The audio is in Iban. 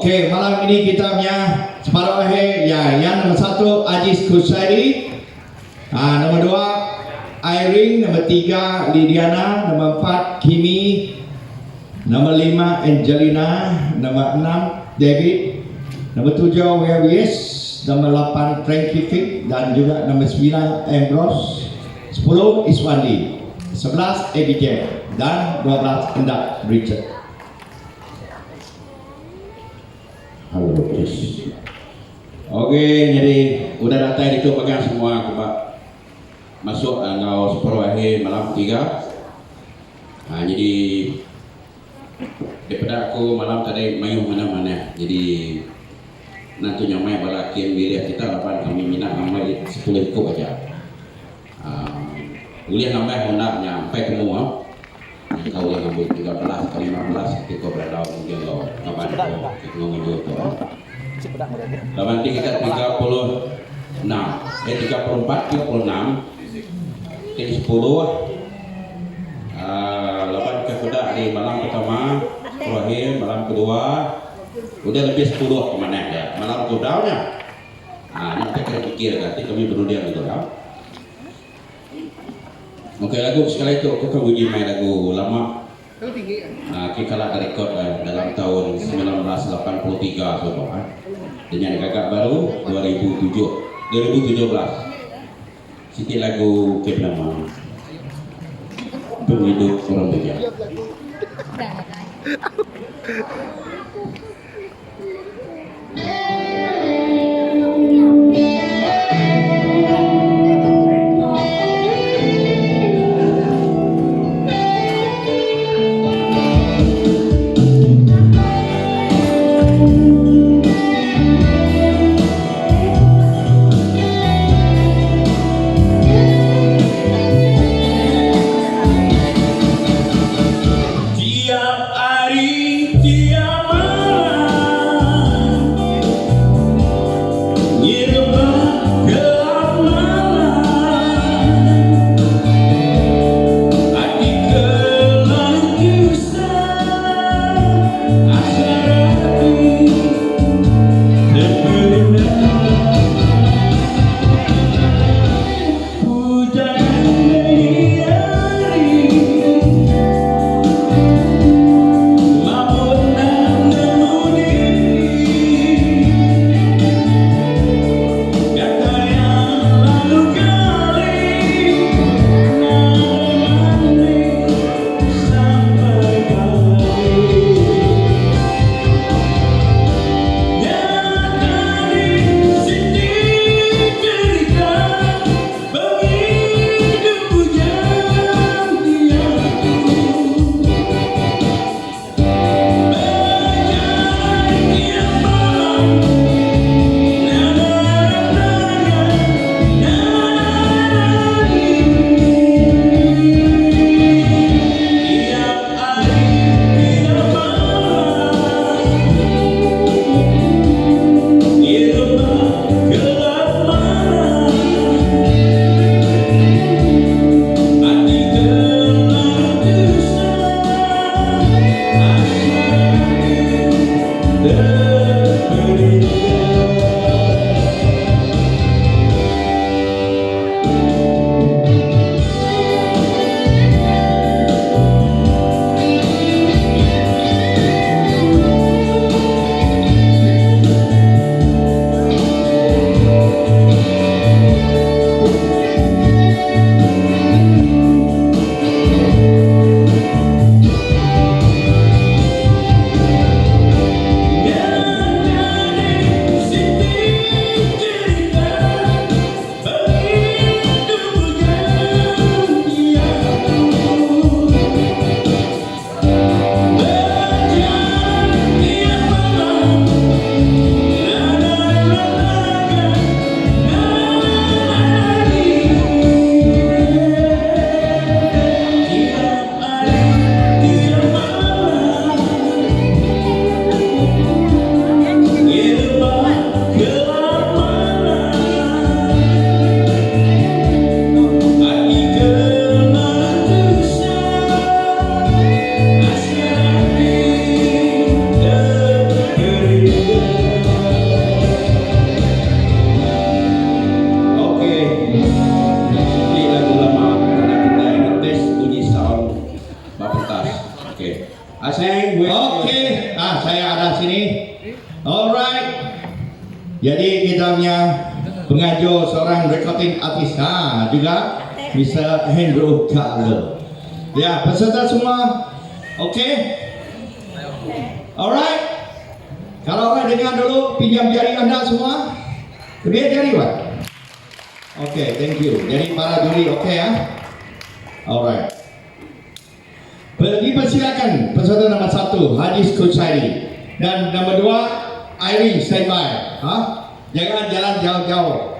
Okey, malam ini kita punya separuh akhir ya, yang nombor 1 Ajis Kusairi, ha, nombor 2 Irene, nombor 3 Lidiana, nombor 4 Kimi, nombor 5 Angelina, nombor 6 David, nombor 7 Wewies, nombor 8 Frankie Fick dan juga nombor 9 Ambrose, 10 Iswandi, 11 Abigail dan 12 Endak Richard. Hello yes. Okey, jadi udah datai ditu pegang semua aku ba masuk enggau separuh akhir malam ketiga. Ha, jadi daripada aku malam tadi mayuh manah-manah. Jadi nentu nyamai bala akim milih kita laban kami mina ngambai sepuluh iku aja. Ha, ulih nambah enda nya empai temu ha. Engka ulih ngambi 13 ke 15 enti ko berandau mungkin enggau kaban ko ti enggau ngenjur tu. Laban ti kita 36 eh 34 36 ti 10 aaa laban ke peda ari malam pertama terakhir malam kedua udah lebih 10 ke manah dia malam ke udau nya. Aa nya utai kena pikir ka ti kami berunding ditu tau. Ok lagu sekali tu aku ka nguji mai lagu lama ke kala direkod dalam taun 1983 suba dengan gaga baru 2007 2017 siti lagu ke benama Pengidup Orang Bujang. Tiap hari tiap malam Ngirup gelap malam Ati kelalu tusah Asa rati terperendam Ujan menyinari Mabuk nang nemu diri Datai lalu gali Nadai mandi sampai pagi Nyata di Jadi kita punya pengajar seorang recording artist ha, juga Mr. Andrew Carlo. Ya, peserta semua okey? Alright. Kalau orang dengar dulu pinjam jari anda semua. Biar jari pak. Okay, thank you. Jadi para juri okey ya? Alright. Dipersilakan peserta nombor 1 Haji Kusairi dan nombor 2 Irene standby. Ha? Jangan jalan jauh-jauh.